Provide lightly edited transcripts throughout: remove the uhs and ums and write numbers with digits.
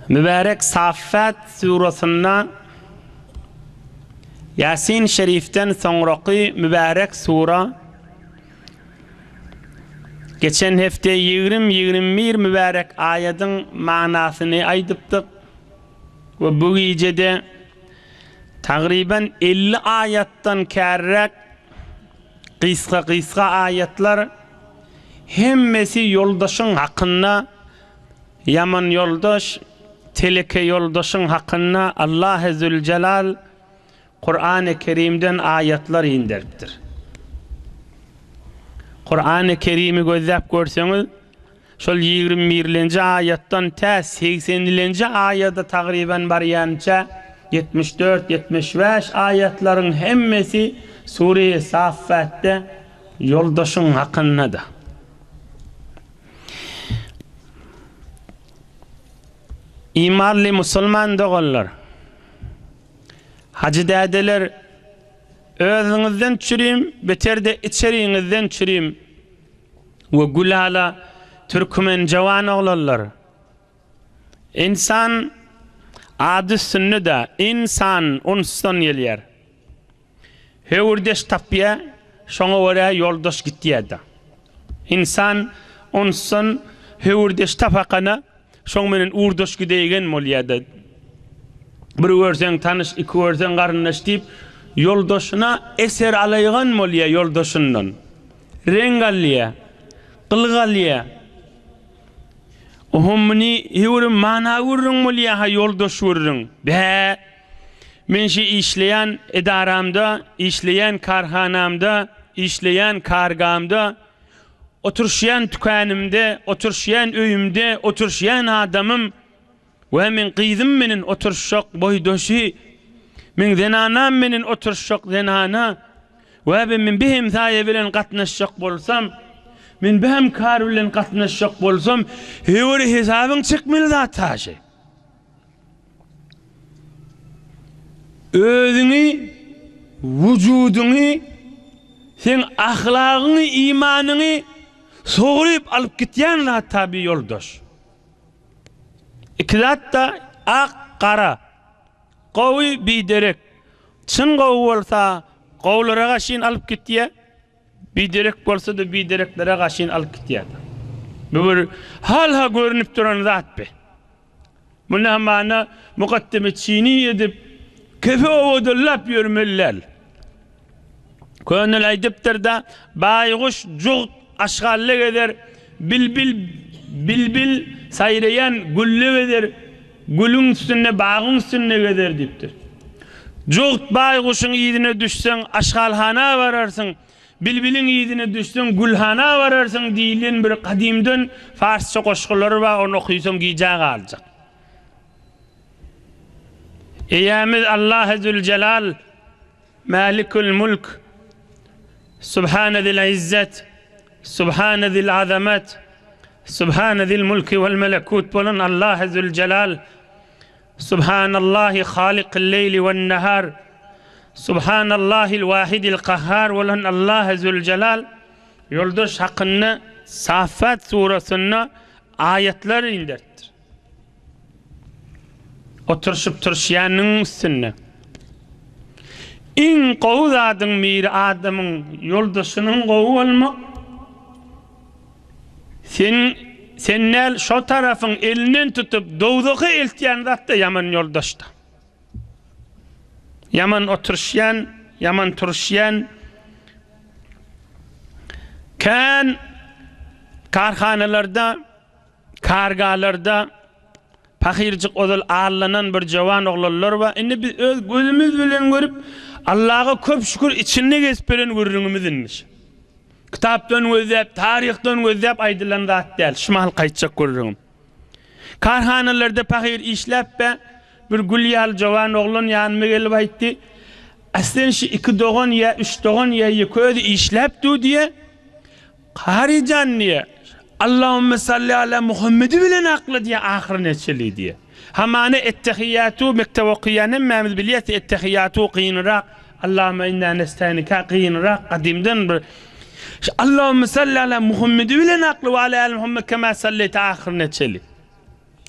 Mübärek Saffat surasynda Ýasin şerifden soňraky mübärek sura Geçen hepde 20-21 mübärek aýadyň manasyny aýdypdyk we bu gijede tagryban 50 aýatdan kärräk gysga-gysga aýatlar hemmesi ýoldaşyň hakynda Ýaman ýoldaş, teleke ýoldaşyň hakynda Allahy Züljelal Kurany Kerimden aýatlar inderipdir. Kurany Kerimi gözläp görseňiz, şol 21-lenji aýatdan tä 80-lenji aýada tagryban barýança 74, 75 aýatlaryň hemmesi Sure-i Saffatda ýoldaşyň hakyndadyr. Imanly musulman doganlar! Hajy dädeler, özüňizden çürim, beter-de içeriňizden çürim we gülala türkmen jawan oglanlar! Ynsan ady üstünde-de, ynsan, unsdan gelýär. Höwürdeş tapýa, şoňa görä ýoldaş gitýä-de. Ynsan onsdan höwürdeş tapakana, şoň menen ugurdaş gidäýgen bolýa-da. Bir görseň tanyş, iki görseň garyndaş diýip, ýoldaşyna eser alaýgan bolýa ýoldaşyndan. Reňk alýa, gylyk alýa. Oho muny höwürem mana gürrüň bolýa-ha ýoldaş gürrüň. Bä! Men şu işleýän edaramda, işleýän karhanamda, işleýän kargamda, oturyşýan tükänimde, oturyşýan öýümde, oturyşýan adamym we meň gyzym menen oturyşjak boýdaşy, meň zenanam menen oturyşjak zenana we men bir hemsaýa bilen gatnaşjak bolsam, men bir hemkar bilen gatnaşjak bolsam, höwür hesabyň çekmeli zat haşy. Özüňi, wujudyňy, seň ahlagyňy, imanyňy sogrup alyp gitýän zat tabi ýoldaş. Iki zat-da ak, gara. Gowy, biderek. Çyn gowy bolsa, gowulara gaşyn alyp gitýär. Biderek bolsa-da bidereklere gaşyn alyp gitýär. Bu bir hal-ha görnüp duran zat bi. Muny hamana mukaddeme çini edip, kefe owadanlap ýörmeli däl. Könel aýdypdyr-da, Baýguş jugt aşgally gezer, bilbil bilbil saýraýan gülle gezer, gülüň üstünde, bagyň üstünde gezer diýipdir. Jugt baýguşyň yzyna düşseň, aşgalhana bararsyň, Bilbiliň yzyna düşseň, gülhana bararsyň diýlen bir gadymdan farsça goşgulary bar, ony okysaň gijä galjak. Eýämiz Allahy Züljelal, Mälikül Mülk, Subhane zil izzet, Subhane zil azamet, Subhane zil mülki wel melekut bolan Allahy Züljelal, Subhanallahi halikil leýli wen nahar, Subhanallahil wahidil kahhar bolan Allahy Züljelal ýoldaş hakynda Saffat surasynda aýatlar inderipdir. Oturyşyp turşýanyň üstünde. Iň gowy zadyň biri adamyň ýoldaşynyň gowy bolmak. Sen sen däl şo tarapyň elinden tutup dowzaha eltýän zat-da ýaman ýoldaşda. Ýaman oturyşýan, ýaman turuşýan kän karhanalarda, kargalarda pahyrjyk ozal allanan bir jowan oglanlar bar. Indi biz öz gözümiz bilen görüp, Allaha köp şükür içinde gezip beren gürrüňimiz indi. Kitapdan gözläp, taryhdan gözläp aýdylan zat däl. Şu mahal gaýtjak gürrüňim. Karhanalarda pahyr işläp-be, bir gül ýaly jowan oglan ýanyma gelip aýtdy, Aslen şu iki dogan ýa üç dogan ýa ýeke özi işläp dur diýe. Kary jan diýe, Allahümme salli ala Muhammedi bilen akla diýe ahyryna çenli diýe. Hamana ettehiýatu mekdep okaýan hemmämiz bilýäs ettehiýatu kynrak, Allahümme inna nestainika kynrak gadymdan bir Şu Allahümme salli ala Muhammedi bilen akla we ala ali Muhammed kema salleýte ahyryna çenli.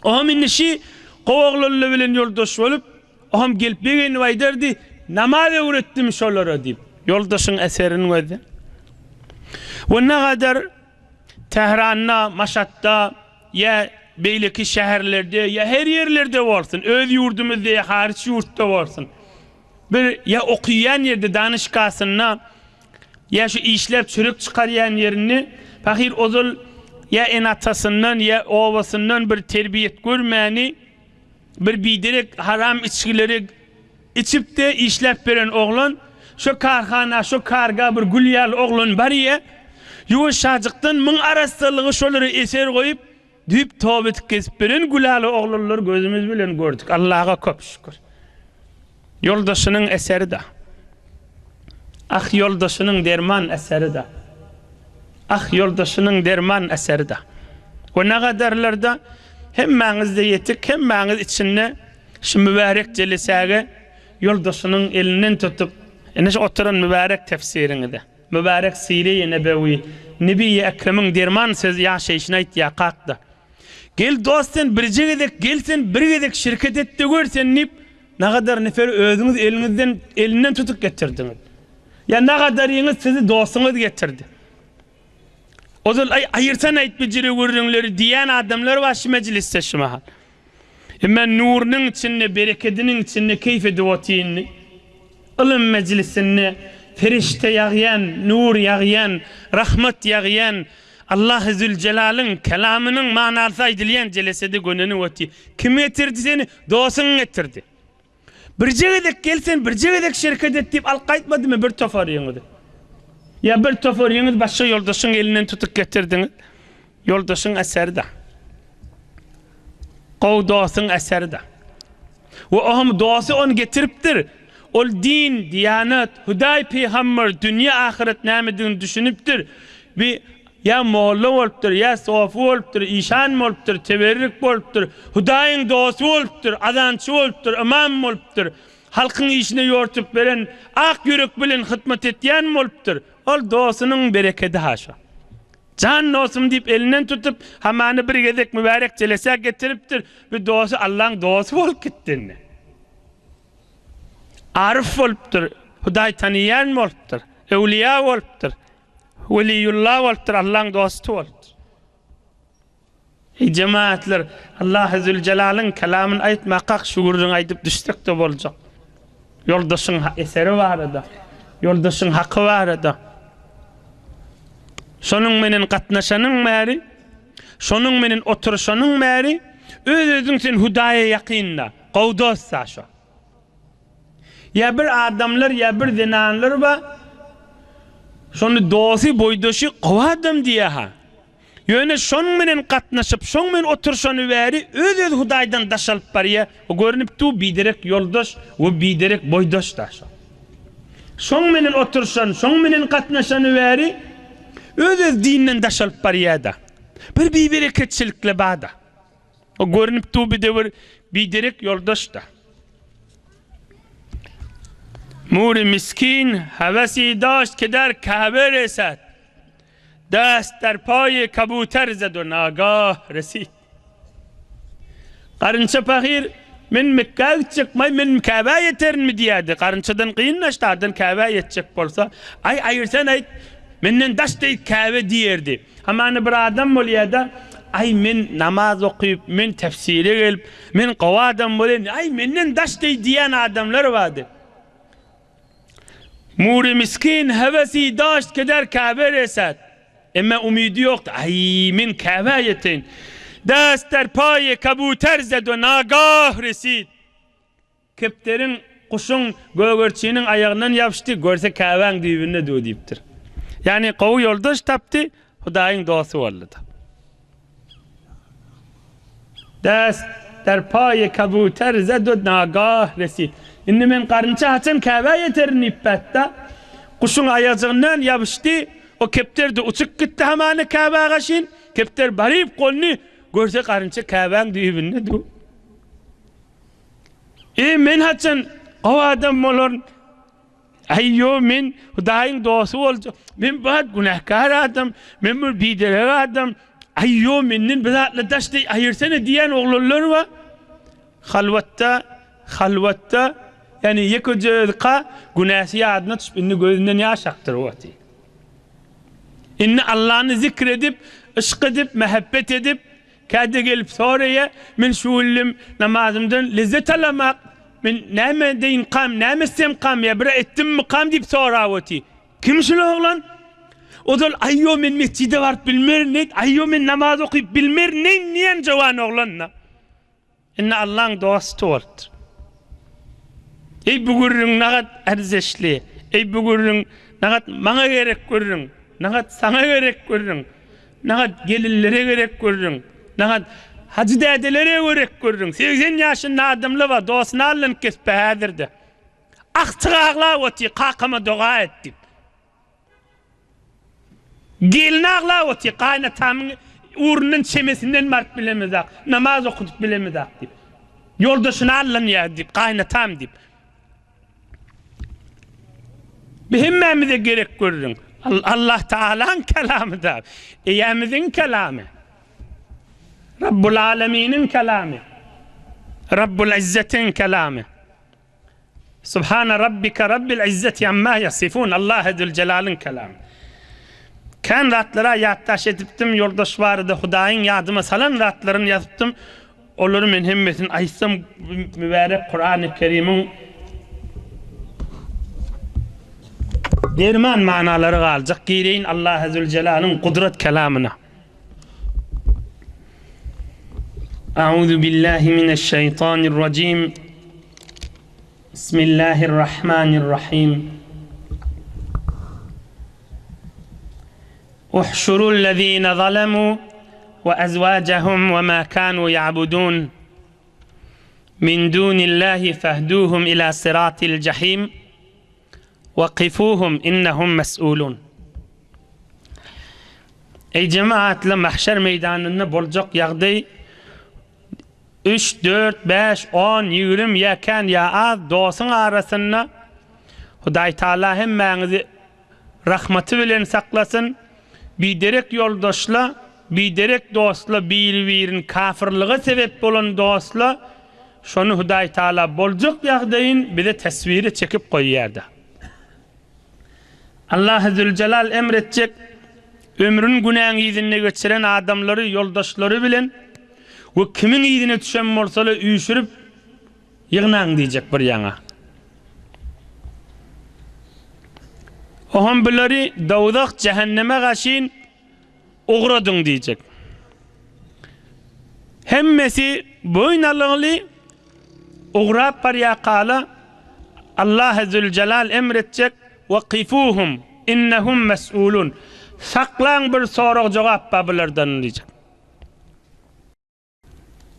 Oňam indi şi. Gowy oglanlar bilen ýoldaş bolup, o hem gelip begenip aýdardy, Namaz öwretdim şolara diýip. Ýoldaşyň eserini gözle. We nagadar Tähranda, Maşatda ýa beýleki şäherlerde ýa her ýerlerde bolsun, öz ýurdumyzda ýa haryç ýurtda bolsun, bir ýa okaýan ýerde danyşgasynda ýa şu işläp çörek çykarýan ýerinde pahyr ozal ýa ene-atasyndan ýa obasyndan bir terbiýet görmäni bir biderek haram içgileri içip-de işläp beren oglan şo karhana şo karga bir gül ýaly oglan barýa ýuwaşjajykdan muň arassalygy şolara eser goýup Düýp toba etip kesip beren gülaly oglanlary gözümiz bilen gördük. Allaha köp şükür. Ýoldaşynyň eseri-da. Ah ýoldaşynyň derman eseri-da. Ah ýoldaşynyň derman eseri-da. We nagadarlarda hemmäňizde ýetik, hemmäňiz içinde şu mübärek jelesäge ýoldaşynyň elinden tutup, ine şu oturan mübärek tefsiriňize. Mübärek Sire-i Nebewi, Nebi-i Ekremiň derman söz ýaşaýşyny aýtýar kakda. Gel dost sen birje gezek gel sen bir gezek şirket et-de gör sen diýip, nagadar neferi özüňiz eliňizden elinden tutup getirdiňiz. Ýa nagadaryňyz sizi dostuňyz getirdi. Ozal aý aýyrsan aýt bijire gürrüňleri diýýän adamlar bar şu mejlisde şu mahal. Emma nurunyň içinde, berekediniň içinde keýp edip otyryn. Ylym mejlisinde perişde ýagýan, nur ýagýan, rahmat ýagýan, Allahy Züljelalyň kelamynyň manalysy aýdylýan jelesede gönenip otyr. Kim getirdi seni? Dostuň getirdi. Birje gezek gel sen, birje gezek şereket et diýip alyp gaýtmadymy bir toparyňyzy? Ýa bir toparyňyzy başga ýoldaşyň elinden tutup getirdiňiz? Ýoldaşyň eseri-dä. Gowy dostuň eseri-dä. We ohm dosty ony getiripdir. Ol din, diýanat, Hudaý, pygamber, dünýe, ahyret nämedigini düşünipdir. Bi ýa molla bolupdyr, ýa sofy bolupdyr, işan bolupdyr, teberrik bolupdyr, Hudaýyň dosty bolupdyr, azançy bolupdyr, ymam bolupdyr, halkyň işine ýortup beren, ak ýürek bilen hytmat etýän bolupdyr. Ol dostunyň berekedi haşa. Jan dostum diýip elinden tutup, hamany bir gezek mübärek jelesä getiripdir. Bu dosty Allaň dosty bolup gitdi indi. Aryf bolupdyr, Hudaý tanyýan bolupdyr, öwliýa bolupdyr, weliýulla bolupdyr, Allaň dosty bolupdyr. Eý jemaatlar, Allahy Züljelalyň kelamyny aýtmakak şu gürrüňi aýdyp düşsek-de boljak. Ýoldaşyň eseri barada, ýoldaşyň haky barada. Şonuň menen gatnaşanyň bäri, şonuň menen oturyşanyň bäri öz-özüň sen Hudaýa ýakyn-da, gowy dost-da şo. Ýa bir adamlar ýa bir zenanlar bar, şony dosty, boýdaşy gowy adam diýýär-ha. Ýöne şonuň bilen gatnaşyp, şoň bilen oturyşany bäri öz-özi Hudaýdan daş alyp barýar. O görnüp dur, biderek ýoldaş we biderek boýdaş da şo. Şoň bilen oturyşan, şoň bilen gatnaşany bäri öz-özi dinden daş alyp barýar-da. Bir bibereketçilikle bar-da. O görnüp dur bir de bir biderek ýoldaş-da. Mury miskin hewesi daşt ki der Käbe reset. Dest der paýy kabuter zed we nagah resid. Garynça pahyr, Men Mekgä gitjek, maý men Käbä ýeterinmi diýýärdi. Garynçadan kynlaşdy, adam Käbä ýetjek bolsa, Aý, aýyrsan aýt, menden daş deý Käbe diýerdi. Hamana bir adam bolýar-da, Aý, men namaz okyp, men tefsire gelip, men gowy adam bolaýyn, aý, menden daş deý diýýän adamlar bardy. Mury miskin hewesi daşt keder Käbe resed. Emma umydy ýokdy. Aý, men Käbä ýeteýin. Dest der paýy kabuter zed we nagah resid. Kepderiň, guşuň, gögerçiniň aýagyndan ýapyşdy, görse Käbäň düýbünde dur diýipdir. Ýagny gowy ýoldaş tapdy, Hudaýyň dosty boldy-da. Dest der paýy kabuter zed we nagah resid. Indi men garynça haçan Käbä ýeterin diýip bätde, guşuň aýajygyndan ýapyşdy, o kepder-de uçup gitdi hamana Käbä gaşyn. Kepder baryp gondy, görse garynça Käbäň düýbünde dur. E, men haçan gowy adam bolaryn? Aý ýo men Hudaýyň dosty boljak. Men bat günäkär adam, men bir biderek adam. Aý ýo menden bir zatlar daş deý aýyrsana diýen oglanlar bar. Halwatda, halwatda, ýagny ýekeje özüka günäsi ýadyna düşüp indi gözünden ýaş akdyryp otyr. Indi Allany zikr edip, yşk edip, mähebbet edip, käde gelip soraýa, men şu günlim namazymdan lezzet alamak, men näme edeýinkam, näme etsemkam ýa bir etdimmikam diýip sorap otyr. Kim şul oglan? Ozal aýo men mesjide baryp bilmerin diýdi, aýo men namaz okyp bilmerin diýen jowan oglan-da. Indi Allaň dosty bolupdyr. Eý bu gürrüň nagat ärzeşli, eý bu gürrüň nagat maňa gerek gürrüň, nagat saňa gerek gürrüň, nagat gelinlere gerek gürrüň, nagat hajy dädelere gerek gürrüň. 80 ýaşynda adamlar bar, dostuny allanyp kesipä häzirde. Agtyk aglap otyr, kakama doga et diýip. Gelin aglap otyr, gaýynatamyň ugrundan çemesinden baryp bilemizak, namaz okudyp bilemizak diýip. Ýoldaşyny allanýar diýip, gaýynatam diýip. Bu hemmämize gerek gürrüň. Allah Taalaň kelamy da, Eýämiziň kelamy. Rabbul Aleminiň kelamy. Rabbul Izzetiň kelamy. Subhana rabbike rabbil izzeti amma ýasifun Allahy Züljelalyň kelamy. Kän zatlara ýatdaş edipdim, ýoldaş barada Hudaýyň ýadyma salan zatlaryny ýazypdym. Olary men hemmesini aýtsam mübärek Kurany Kerimiň derman manalary galjak. Gireýin Allahy Züljelalyň gudrat kelamyna. Auzu billahi mineşşeýtanirrajim. Bismillahirrahmanirrahim. Uhşurullezine zalemu ve ezwacahum ve ma kanu ya'budun min dunillahi fehduhum ila siratil jahim. Wakifuhum innehum mes'ulun. Eý jemaatly mahşer meýdanynda boljak ýagdaý üç, dört, bäş, on, 20 ýa kän ýa az dosuň arasynda Hudaý Taala hemmäňizi rahmaty bilen saklasyn. Biderek ýoldaşla, biderek dostla, biri-birini kafyrlyga sebep bolan dostla Şony Hudaý Taala boljak ýagdaýyn bize teswire çekip goýýarda. Allahy Züljelal emr etjek, ömrüni günäň yzynda geçiren adamlary ýoldaşlary bilen we kimiň yzyna düşen bolsalar üýşürip ýygnaň diýjek bir ýaňa. Oňam bulary dowzah jähenneme gaşyn Ugradyň diýjek. Hemmesi boýun alygly ugrap barýarkala Allahy Züljelal emr etjek, Wakifuhum innehum mes'ulun. Saklaň bir sorag-jogap bar bulardan diýjek.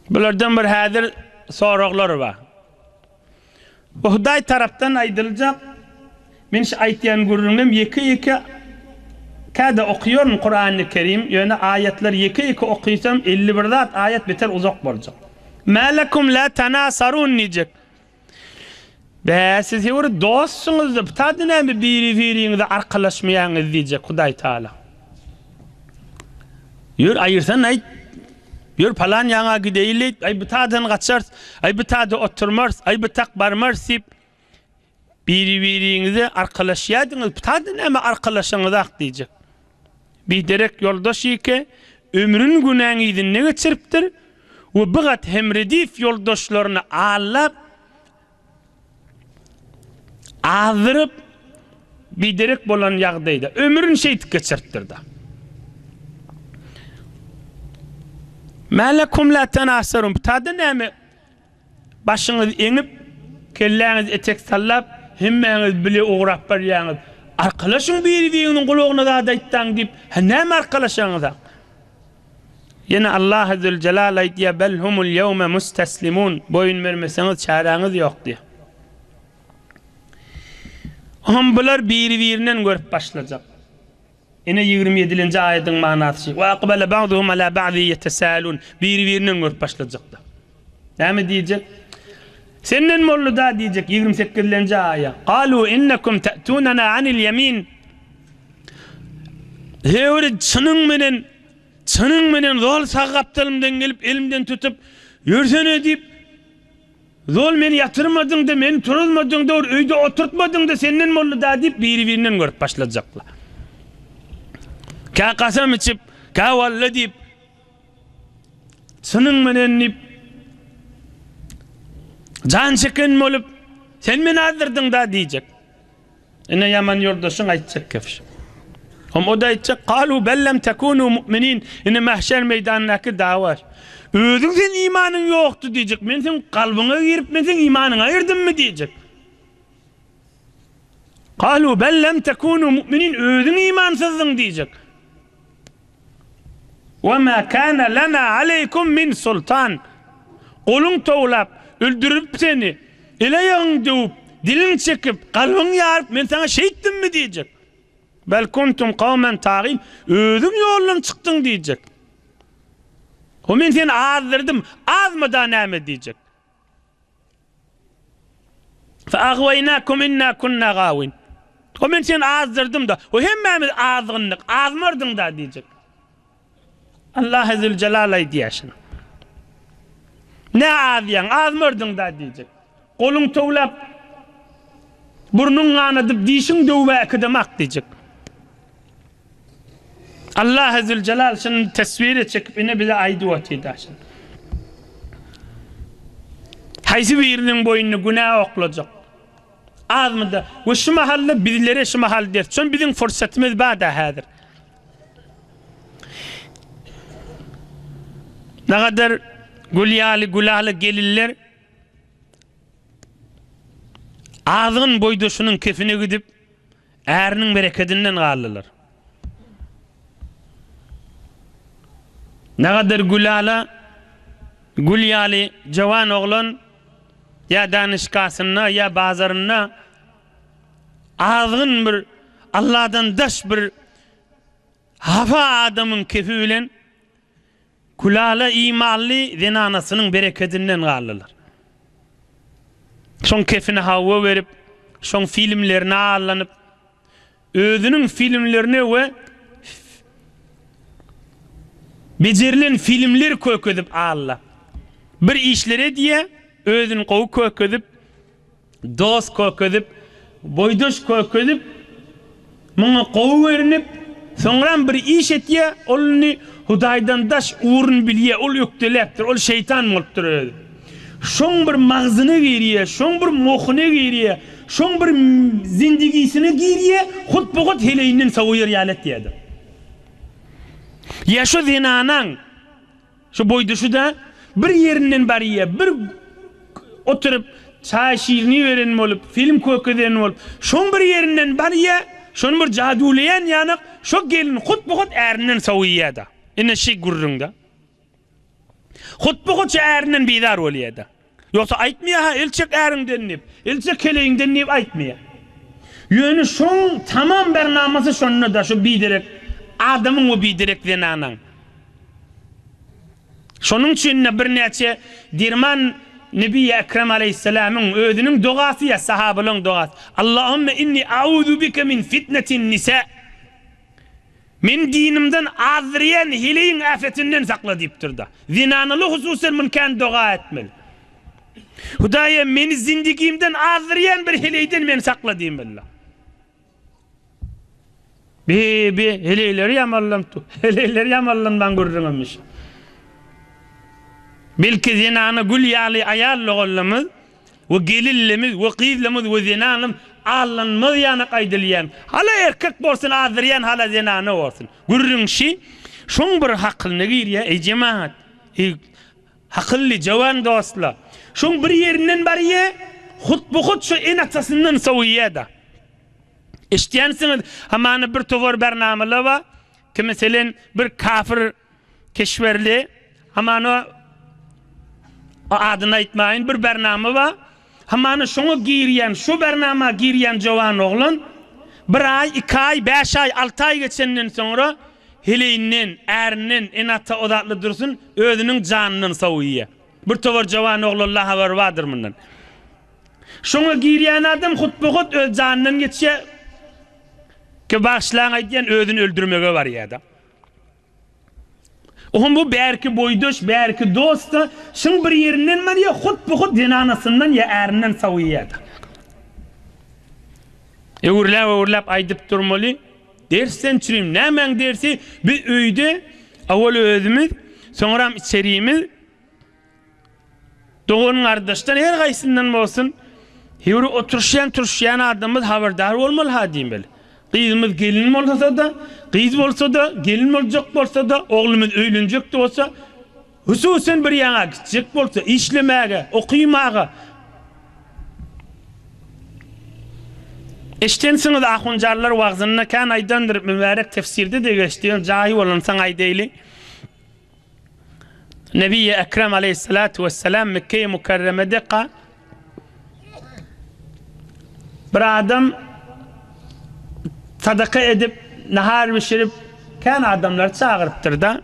Bulardan bir häzir soraglar bar. Bu Hudaý tarapdan aýdyljak. Men şu aýtýan gürrüňim ýeke-ýeke käde okaýaryn Kurany Kerim, ýöne aýatlary ýeke-ýeke okysam 51 zat aýat beter uzak boljak. Mä lekum la tanasarun diýjek. Bä, siz höwür dostsuňyz-da, bu taýda näme biri-biriňize arkalaşmaýaňyz diýjek Hudaý Taala. Ýör, aýyrsan-aýt. Ýör, palan ýaňa gideýli, aý bu taýdan gaçarys, aý bu taýda oturmarys, aý bu tak barmarys diýip, biri-biriňize arkalaşýardyňyz, bu taýda näme arkalaşaňyzak diýjek. Biderek ýoldaş ýeke ömrüni günäň yzynda geçiripdir we bu gat hem redif ýoldaşlaryny aldap, azdyryp, biderek bolan ýagdaýda ömrüni şeýdip geçiripdir-de. Mä lekum la tenasarun, bu taýda näme Başyňyzy eňip, kelläňizi etek sallap, hemmäňiz bile ugrap barýaňyz. Arkalaşyň biri-biriňiziň gulagyna zat aýtsaň diýip, hä näme arkalaşaňyzak? Ýene Allahy Züljelal aýdýar, Bel humul ýewme musteslimun, boýun bermeseňiz çäräňiz ýok diýýär. Oňam bular biri-birinden görüp başlajak. Ine 27-nji aýadyň manasy. Wa aqbala ba'duhum ala ba'di ýetesälun. Biri-birinden görüp başlajaklar. Näme diýjek? Senden boldy-da diýjek 28-nji aýa. Galu innekum ta'tunana anil ýemin. Höwri çynyň menen çynyň menen zol sag gapdalymdan gelip elimden tutup ýörsene diýip. Zol meni ýatyrmadyň-da, meni turuzmadyň-da, bir öýde oturtmadyň-da, senden boldy-da diýip, biri-birinden görüp başlajaklar. Kä kasam içip, kä walla diýip, çynyň menen diýip, jan çeken bolup, sen meni azdyrdyň-da diýjek. Ine ýaman ýoldaşyň aýtjak kefşi. Hom o-da aýtjak, Kalu bel lem tekunu mu'minin, ine mahşer meýdanyndaky dawa. Özüň sen imanyň ýokdy diýjek, men seň kalbyňa girip, men seň imanyňa girdimmi diýjek. Kalu bel lem tekunu mu'minin, özüň imansyzdyň diýjek. Wa ma kana lana aleýkum min sultan. Goluň towlap, öldürip seni, el-aýagyň döwüp, diliň çekip, kalbyň ýaryp, men saňa şeýtdimmi diýjek. Bel kuntum kawmen tagin, özüň ýoldan çykdyň diýjek. O men seni azdyrdym, azmada näme diýjek. Fe agwaýnakum inna kunna gawin. O men seni azdyrdym-da. O hemmämiz azgyndyk, azmardyň-da diýjek. Allah Züljelal aýdýar şuny. Ne azýaň, azmardyň-da diýjek. Goluň towlap, burnuň ganadyp, dişiň döwüp äkidemak diýjek. Allahy Züljelal şuny teswire çekip ine bize aýdyp otyr da şuny. Haýsy biriniň boýnuna günä oklajak? Azmyda we şu mahalda bizlere şu mahal ders. Şon biziň fursatymyz bar-da häzir. Nagadar gül ýaly gülala gelinler azgyn boýdaşynyň kefine gidip Äriniň berekedinden galdylar. Nagadar gülala, gül ýaly jawan oglan ýa danyşgasynda, ýa bazarynda azgyn bir Allahdan daş bir hapa adamyň kefi bilen Gülala imanly zenanasynyň berekedinden galdylar. Şoň kefine hawa berip, şoň filmlerine allanyp, özüniň filmlerine we bejerilen filmler kökezip alla. Bir işler edýä, özüni gowy kökezip, Dost kökezip, boýdaş kökezip, muňa gowy görünip, soňram bir iş etýär, ol indi Hudaýdan daş ugruny bilýär, ol ökdeläpdir, ol şeýtan bolupdyr özi. Şoň bir magzyna girýär, şoň bir mohuna girýär, şoň bir zindigisine girýär, hut-bu-hut heleýinden sowaýar ýaly etýär-de. Ýa şu zenanaň Şu boýduşy-da bir ýerinden barýa, bir oturyp çaý şirini beren bolup, film kökezen bolup, şoň bir ýerinden barýa, şony bir jaduwlaýan ýanak, şo gelin hut-bu-hut ärinden sowuýa-da. Ine şi gürrüň-de. Hut-bu-hut şo ärinden bizar bolýa-da. Ýogsa aýtmaýar-ha, el çek äriňden diýip, el çek heleýiňden diýip aýtmaýar. Ýöne şoň tamam bernamasy şonda-da, şo biderek adamyň we biderek zenanaň. Şonuň üçin-de birnäçe derman Nebi Ekrem aleýhissalamyň özüniň dogasy ýa sahabalaryň dogasy, Allahümme inni auzu bike min fitnetin nisa. Meni dinimden azdyrýan heleýiň äfetinden sakla diýipdir-de. Zenanaly hususan muny kän doga etmeli. Hudaýa meni zindigimden azdyrýan bir heleýden meni sakla diýmeli. Bi bi heleýleri ýamanlam tu. Heleýleri ýamanlanmaň gürrüňemiş. Belki zenana gül ýaly aýal doganlarymyz we gelinlerimiz we gyzlarymyz we zenanlarymyz aldanmaz ýanak aýdylýan. Hala erkek bolsun azdyrýan hala zenana bolsun. Gürrüň şi şoň bir hakylyna girýär eý jemagat. Eý Akylly jawan dostlar. Şoň bir ýerinden barýa, hut-bu-hut şo ene-atasyndan sowýa-da. Eşidýänsiňiz, hamana bir towar bernamalar bar, ki meselen bir kafir keşwerli, hamana adyny aýtmaýyn, bir bernama bar, hamana şoňa girýän, şo bernama girýän jawan oglan bir aý, iki aý, bäş aý, alty aý geçenden soňra Heleýinden, ärinden, ene-ata o zatly dursun, özüniň janyndan sowuýýa. Bir towar jawan oglanla habary bardyr mundan. Şoňa girýän adam hutba-hut öz janyndan geçýä. Ki bagyşlaň aýdýan özüni öldürmege barýa-da. Ohm bu bärki boýdaş, bärki dost-da, şyň bir ýerinden barýa, hut-bu-hut zenanasyndan ýa ärinden sowýa-da. Öwürläp-öwürläp aýdyp durmaly. Dersden çürim. Nämäň dersi? Biz öýde owal özümiz, soňram içerimiz, dogan-gardaşdan her haýsyndan bolsun, höwri oturyşýan-turuşýan adamymyz habardar bolmaly-ha diýmeli. Gyzymyz gelin bolsa-da, gyz bolsa-da, gelin boljak bolsa-da, oglumyz öýlenjek-de bolsa, hususan bir ýaňa gitjek bolsa, işlemäge, okymaga, Eşdensiňiz ahunjarlar wagzynda kän aýdandyr, mübärek tefsirde-de geçdi, ýöne jaýy bolansoň aýdaýly. Nebiýi Ekrem aleýhissalatu wessalam Mekge-i Mükerremedeka bir adam sadaka edip, nahar bişirip, kän adamlary çagyrypdyr-da.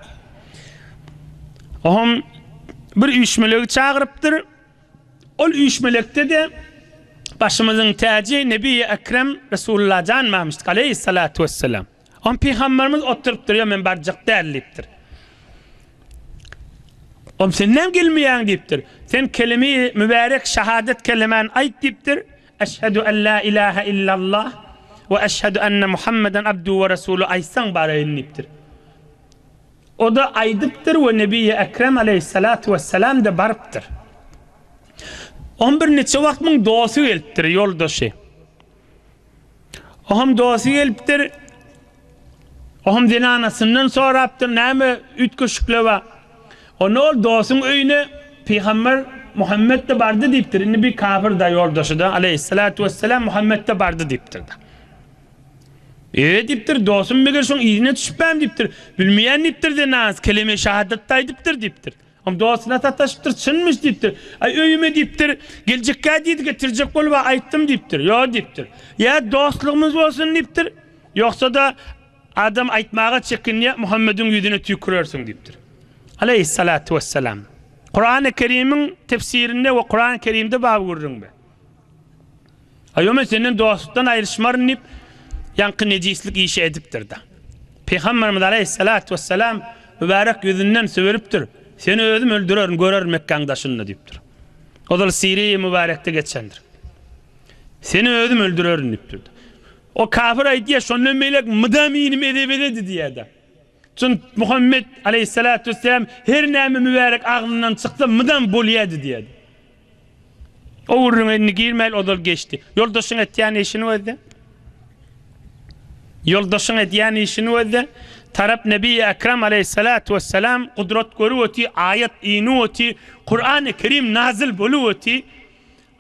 Ohm bir üýşmelegi çagyrypdyr. Ol üýşmelekde-de başymyzyň täji Nebiýi Ekrem Resulullah jan barmyşdyk aleýhissalatu wessalam. Ohm pygamberimiz oturypdyr, ýok men barjak däl diýipdir. Ohm sen näme gelmeýäň diýipdir. Sen kelime-i mübärek şahadet kelemäni aýt diýipdir. Eşhedü en la ilahe illallah we eşhedü enne Muhammeden abduhu we resuluhu aýtsaň baraýyn diýipdir. O-da aýdypdyr we Nebiýi Ekrem aleýhissalatu wessalam-da barypdyr. Ohm birniçe wagt muň dosty gelipdir, ýoldaşy. Ohm dosty gelipdir. Ohm zenanasyndan sorapdyr, näme üýtgeşikle bar? Onda ol dostuň öýüne pygamber Muhammet-de bardy diýipdir. Indi bir kafir-da ýoldaşy-da aleýhissalatu wessalam Muhammet-de bardy diýipdir-de. E diýipdir, dostum meger şoň yzyna düşüpmäm diýipdir. Bilmeýän diýipdir zenanasy, keleme-i şahadat-da aýdypdyr diýipdir. Oň dostuna sataşypdyr, çynmyş diýipdir. Aý öýüme diýipdir, geljekkä diýdi, getirjek bolup-a aýtdym diýipdir. Ýok diýipdir. Ýa dostlugymyz bolsun diýipdir. Ýogsa-da adam aýtmaga çekinýär, Muhammediň ýüzüne tüýkürersiň diýipdir. Aleýhissalatu wessalam. Kurany Kerimiň tefsirinde we Kurany Kerimde bar bu gürrüň be. Aý men senden dostlukdan aýryşmaryn diýip, ýaňky nejislik işi edipdir-de. Pygamberimiz aleýhissalatu wessalam mübärek ýüzünden söweripdir. Seni özüm öldürerin, görerin Mekgäň daşynda diýipdir. Ozal Siriýa mübärekde geçendir. Seni özüm öldürerin diýipdir. O kafir aýdýar, şondan beýläk mydam inim eze-bezedi diýýär-de. Çünki Muhammet aleýhissalatu wessalam her näme mübärek agzyndan çyksa mydam bolýardy diýýärdi. O gürrüňe indi girmäýli ozal geçdi. Ýoldaşyň etýän işini gözle. Ýoldaşyň edýän işini gözle. Tarap Nebi Ekrem aleýhissalatu wessalam gudrat görüp oty, aýat inip oty, Kurany Kerim nazyl bolup oty.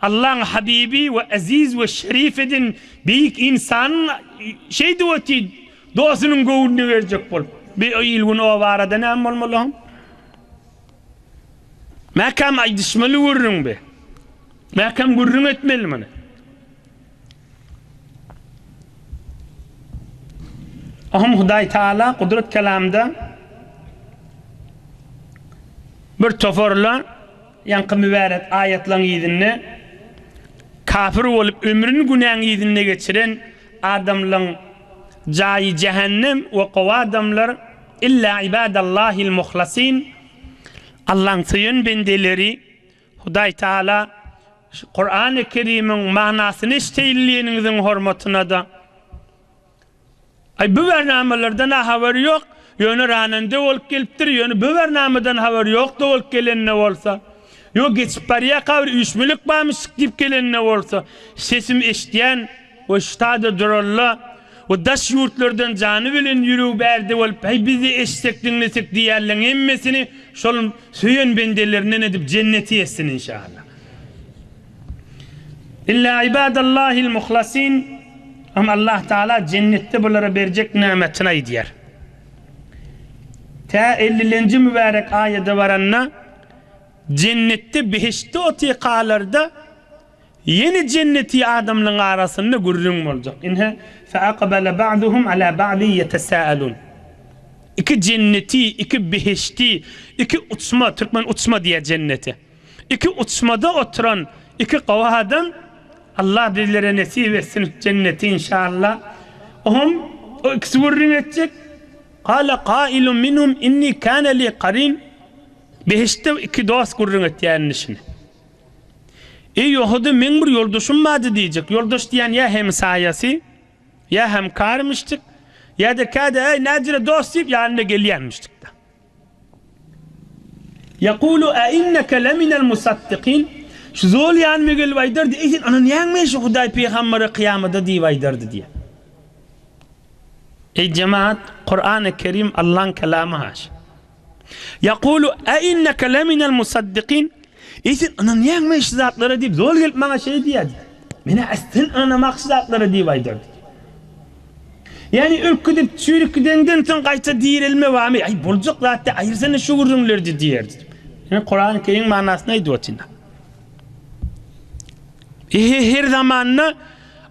Allaň habibi we eziz we şerif eden beýik ynsanyň şeýdip oty dostunyň göwnüne berjek bolup. Bir il-gün o barada näme bolmaly? Mäkäm aýdyşmaly gürrüň bi. Mäkäm gürrüň etmeli muny. Ohm Hudaý Taala gudrat kelamda bir toparla ýaňky mübärek aýatlaryň yzynda kafir bolup ömrüni günäň yzynda geçiren adamlaryň jaýy jähennem we gowy adamlar illa ibadallahil muhlasin Allaň söýen bendeleri Hudaý Taala şu Kurany Kerimiň manysyny eşdeýin diýeniňiziň hormatynada Aý bu bernamalardan-a habary ýok, ýöne ranende bolup gelipdir, ýöne bu bernamadan habary ýok-da bolup gelende bolsa, ýok geçip barýarka bir üýşmelik barmyşyk diýip gelende bolsa, sesimi eşidýän we ştada duralla we daş ýurtlardan jany bilen ýüregi bärde bolup, häý biz-de eşitsek diňlesek diýýänleň hemmesini şol söýen bendelerinden edip jenneti etsin inşallah. Illa ibadallahil muhlasin Hem Allah Taala jennetde bulara berjek nämetini aýdýar. Tä ellilenji mübärek aýada baranda jennetde behiştde otykalarda ýene jenneti adamlaryň arasynda gürrüň boljak. Ine fe akbala ba'duhum ala ba'di ýetesâelûn. Iki jenneti, iki behişdi, iki uçma, türkmen uçma diýýär jennete. Iki uçmada oturan iki gowy adam Allah bizlere nesip etsin jenneti inşallah. Ohm o ikisi gürrüň etjek. Kale kailun minhum inni kâne li karin Behiştde iki dost gürrüň etýär indi şuny. Eý ýogsa-da meň bir ýoldaşym bardy diýjek. Ýoldaş diýýän ýa hemsaýasy, ýa hemkarymyşdyk, ýa-da käde eý näjüre dost diýip ýanyna gelýänmişdik-de. Ýekulu a inneke leminel musaddikin Şu zol ýanyma gelip aýdardy, eý sen ynanýaňmy şu Hudaý pygambere kyýamada diýip aýdardy diýýär. Eý jemaat, Kurany Kerim Allaň kelamy haş. Ýekulu a inneke leminel musaddikin Eý sen ynanýaňmy şu zatlara diýip zol gelip maňa şeý diýýärdi. Men-ä aslen ynanamak şu zatlara diýip aýdardy. Ýagny ölüp gidip, çüýrüp gidenden soň gaýta direlme barmy? Aý, boljak zat däl, aýyrsana şu gürrüňleri diýerdi. Ine, Kurany Kerim manysyny aýdyp otyryn. Ehe, her zamanda,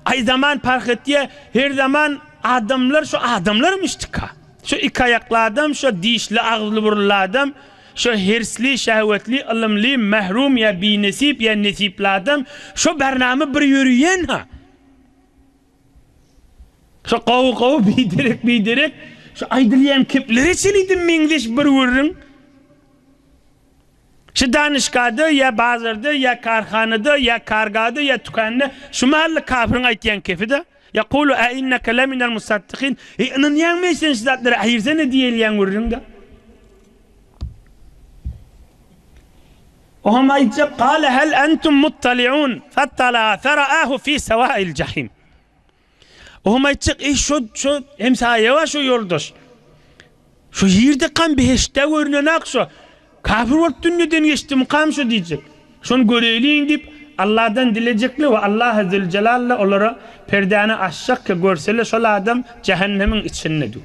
aý zaman parh etýär, her zaman adamlar şu adamlarmyşdyka. Şu iki aýakly adam, şu dişli, agzly, burunly adam, şu hersli, şehwetli, ylymly, mehrum ýa binesip ýa nesipli adam, şu barnama bir ýörüýän-ha. Şo gowy gowy biderek biderek şu aýdylýan keplere çenli meňzeş bir gürrüň. Şu danyşgada ýa bazarda ýa karhanada ýa kargada ýa tükanda şu mahally kafiriň aýtýan kefi-de. Ýekulu a inneke leminel musaddikin. Eý ynanýaňmy sen şu zatlara aýyrsana diýilýän gürrüň-de. Oňam aýtjak, Kale hel entum muttaliun, fattala'a fera'ahu fi sewa'il jahim. Oňam aýtjak, eý şo, şo hemsaýa bar şo ýoldaş. Şo ýerde kam behiştde görünenak şo. Kafir bolup dünýeden geçdimikam şo diýjek. Şony göreýliň diýip, Allahdan dilejekler we Allahy Züljelal-da olara perdäni açjak ki, görseler şol adam jähennemiň içinde dur.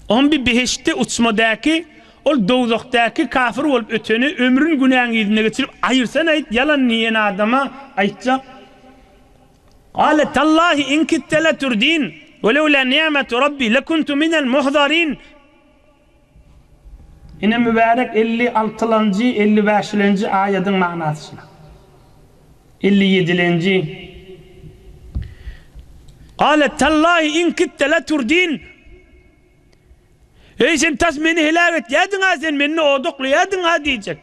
On bir behiştde uçmadäki ol dowzahdaky kafir bolup öteni ömrün günäň yzynda geçirip aýyrsana aýt ýalan diýen adama aýtjak Gale tallahi in kitte leturdin we lewla ni'metu rabbi lekuntu minel muhzarin Ine mübärek 56-lanjy 55-lenji aýadyň manasy şuna. 57-lenji Gale tallahi in kitte leturdin Eý sen tas meni heläk etýärdiň-a sen meni oduklaýardyň-a diýjek.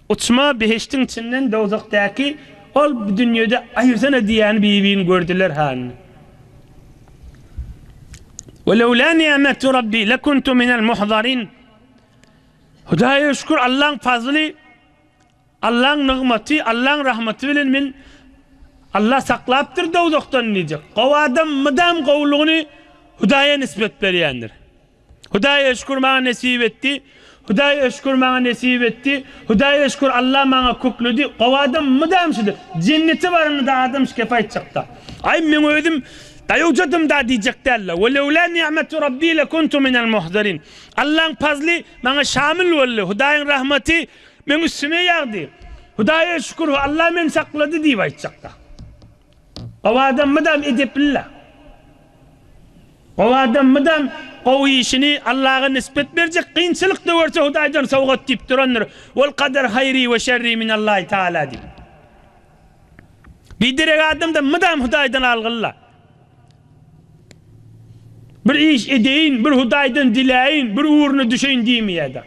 Uçma behişdiň içinden dowzahdaky ol bu dünýede aýyrsana diýýäni bir-birini gördüler hany. Ve lewlâ ni'metu rabbi lekuntu minel muhzarin. Hudaýa şükür Allaň fazly Allaň nygmaty, Allaň rahmaty bilen men Allah saklapdyr dowzahdan diýjek. Gowy adam mydam gowulygyny Hudaýa nisbet berýändir. Hudaýa şükür maňa nesip etdi. Hudaýa şükür maňa nesip etdi. Hudaýa şükür Allah maňa kökledi. Gowy adam mydam şudur. Jennete baranda adam şu gepi aýtjakda. Aý meň özüm daýawjadym da diýjek dälde. Ve lewlâ ni'metu rabbi lekuntu minel muhzarin. Allaň pazly maňa şamil boldy. Hudaýyň rahmaty Meň üstüme ýagdy. Hudaýa şükür, Alla meni saklady diýip aýtjakda. Gowy adam mydam edepli-le. Gowy adam mydam gowy işini Allaga nisbet berjek, kynçylyk-da görse Hudaýdan sowgat diýip durandyr. Wal kader haýri we şerri minallahi taala diýip. Biderek adam-da mydam Hudaýdan algyly-la. Bir iş edeýin, bir Hudaýdan diläýin, bir ugruna düşeýin diýmeýär-de.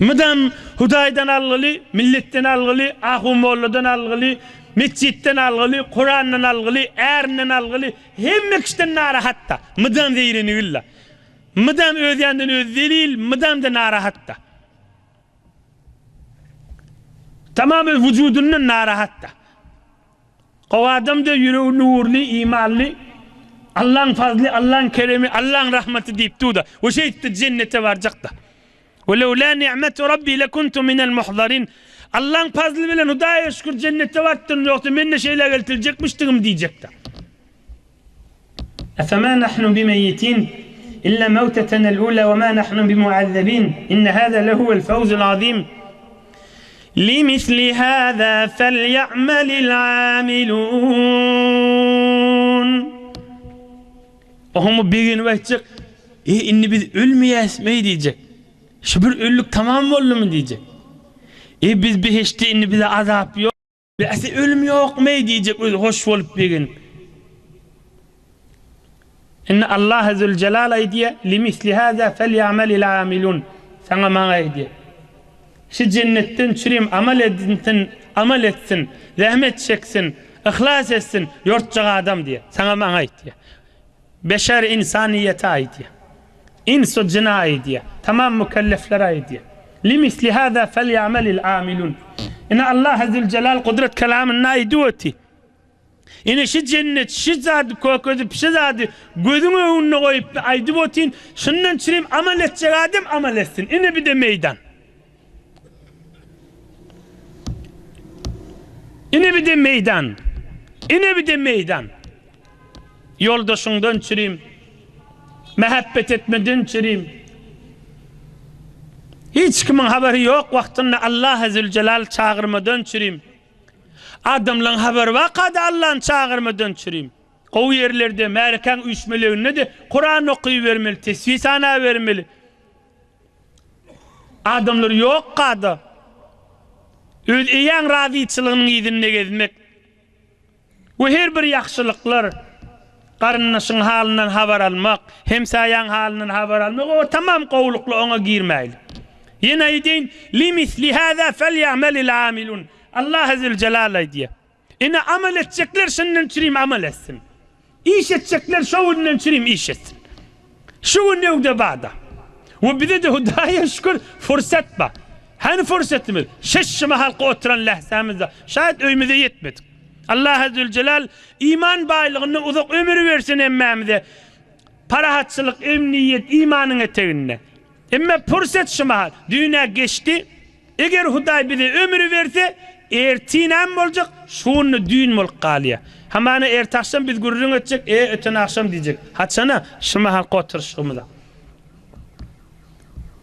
Mydam Hudaýdan algyly, milletden algyly, ahun-molladan algyly, metjitden algyly, Kurandan algyly, ärinden algyly, hemme kişiden narahat-da. Mydam zeýrenigil-de. Mydam öz ýanyndan özi zelil, mydam-da narahat-da. Tamam öz wujudyndan narahat-da. Gowy adam-da ýüregi nurly, imanly, Allaň fazly, Allaň keremi, Allaň rahmaty diýip dur-da. We şeýtdi jennete barjak-da. We lewlâ ni'metu rabbi lekuntu minel muhzarin. Allaň fazly bilen Hudaýa şükür jennete barypdyryn, ýogsa men-de şeýle geltiljekmişdigim diýjek-de. Efemâ nahnu bimeýýitin illa mewtetenel ula we mâ nahnu bimuazzebin inne hâzâ lehuvel fewzul azîm. Limithli hâzâ felýa'melil âmilûn. Oňa begenip aýtjak, E, indi biz ölmeýäsmi diýjek. Şu bir öllük tamam boldumy diýjek. E, biz behiştde indi bize azap ýok. Bäsi ölüm ýokmy diýjek özi hoş bolup begenip. Indi Allahy Züljelal aýdýar, Limisli haza felýamelil amilun. Saňa maňa aýdýar. Şu jennetden çürim amal edinsin, amal etsin, zähmet çeksin, yhlas etsin, ýortjak adam diýýär. Saňa maňa aýtýar. Beşer ynsanyýete aýdýar. Ins we jyna aýdýar. Tamam mükelleflere aýdýar. Limisli haza felýamelil amilun. Ine Allahy Züljelal gudrat kelamynda aýdyp otyr. Ine şi jennet, şi zady kökezip, şi zady gözüň öňünde goýup aýdyp otyn, şundan çürim amal etjek adam amal etsin. Ine bir-de meýdan. Ine bir-de meýdan. Ine bir-de meýdan. Ýoldaşyňdan çürim, mähebbet etmeden çürim. Hiç kimiň habary ýok wagtynda Allahy Züljelal çagyrmadan çürim. Adamlaň habary barka-da Allany çagyrmadan çürim. Gowy ýerlerde, märekäň üýşmeleginde-de Kuran okybermeli, tesbih sanabermeli. Adamlar ýokka-da, öz eýäň razyçylygynyň yzynda gezmek. We her bir ýagşylyklar, garyndaşyň halyndan habar almak, hemsaýaň halyndan habar almak, o tamam gowulykly oňa girmäýli. Ýene aýdaýyn, Limisli hâzâ felýamelil âmilûn. Allahy Züljelal aýdýar. Ine amal etjekler şundan çürim amal etsin. Iş etjekler şo günden çürim iş etsin. Şu gün öwde bada. We bize-de Hudaýa şükür fursat bar. Hany fursatymyz? Şeş mahalky oturan lähzämizde şaýat öýümize ýetmedik. Allaha Züljelal iman baýlygynda uzak ömür bersin hemmämize. Parahatçylyk, emniýet imanyň eteginde. Emme pursat şu mahal. Düýn-ä geçdi. Eger Hudaý bize ömür berse, ertinäm boljak, şu günde düýn bolup galýar. Hamana ertagşam biz gürrüň etjek, e, öten agşam diýjek. Haçana? Şu mahalky oturyşygymyza.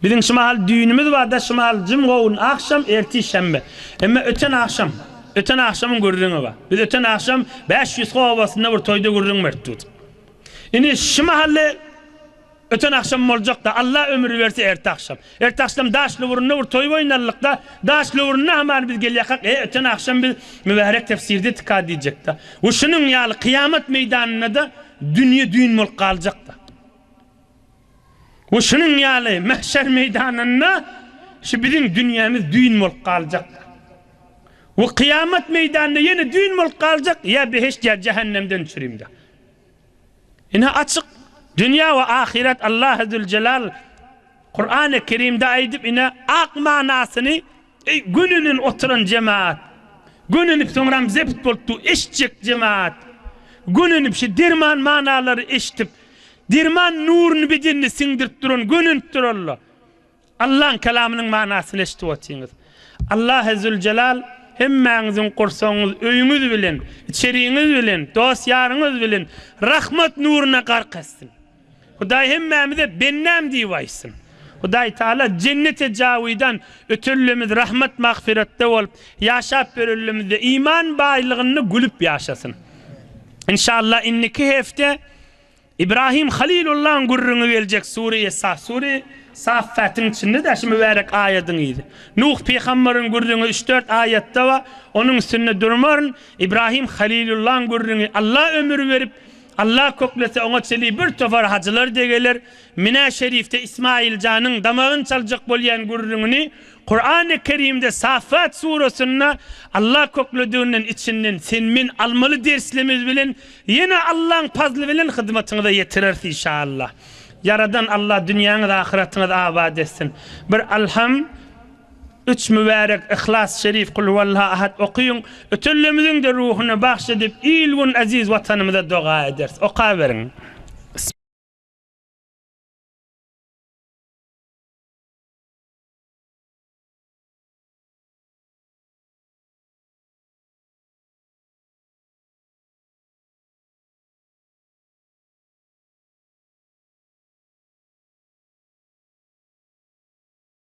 Biziň şu mahal düýnümiz bar-da, şu mahal jüm gowun agşam, ertir şenbe. Emma öten agşam, öten agşamyň gürrüňi bar. Biz öten agşam 500 obasynda bir toýda gürrüň berip durduk. Indi şu mahally Öten agşam boljakda, Alla ömür berse erte agşam. Erte agşam Daşlyburunda bir toý oýnalykda, Daşlyburunda hamana biz gelýärkak, e, öten agşam biz mübärek tefsirde tika diýjekda. We şunuň ýaly kyýamat meýdanynda-da dünýe düýn bolup galjakda. We şunuň ýaly mahşer meýdanynda şu biziň dünýämiz düýn bolup galjakda. We kyýamat meýdanynda ýene düýn bolup galjak, ýa behişt ýa jähennemden çürimde. Ine açyk dünýä we ahyret Allahy Züljelal Kurany Kerimde aýdyp ine ak manasyny eý gönünen oturan jemaat gönenip soňram zebt bolup dur eşitjek jemaat gönenip şu derman manalary eşidip derman nuruny bedenine siňdirip duran gönenip durarlar. Allaň kelamynyň manasyny eşidip otyňyz. Allahy Züljelal hemmäňiziň gursagyňyz öýüňiz bilen, içeriňiz bilen, dost-ýaryňyz bilen rahmat nuruna gark etsin. Hudaý hemmämize bendäm diýip aýtsyn. Hudaý Taala jennete jawidan ötellemiz rahmat magfyratda bolup ýaşap ýörenlemizde iman baýlygynda gülüp ýaşasyn. Inşallah indiki hepde Ibrahim Halilullaň gürrüňi geljek sure-i Saf, sure-i Saffatyň içinde-de şu mübärek aýadyň yzy. Nuh pygambaryň gürrüňi üç-dört aýatda bar, onuň üstünde durmaryn. Ibrahim Halilullaň gürrüňi Alla ömür berip, Alla köklese oňa çenli bir topar hajylar-da geler. Minä şerifde Ismaýyljanyň damagyny çaljak bolýan gürrüňini Kurany Kerimde Saffat surasynda Allah köklediginden içinden sen men almaly derslerimiz bilen ýene Allaň pazly bilen hyzmatyňyza ýetireris inşallah. Ýaradan Allah dünýäňiz ahyratyňyz abat etsin. Bir Alham üç mübärek Yhlas şerif Kulhuwallah ahad okyň ötenlerimiziň de ruhuna bagş edip il gün eziz watanymyza doga ederis. Okaberiň.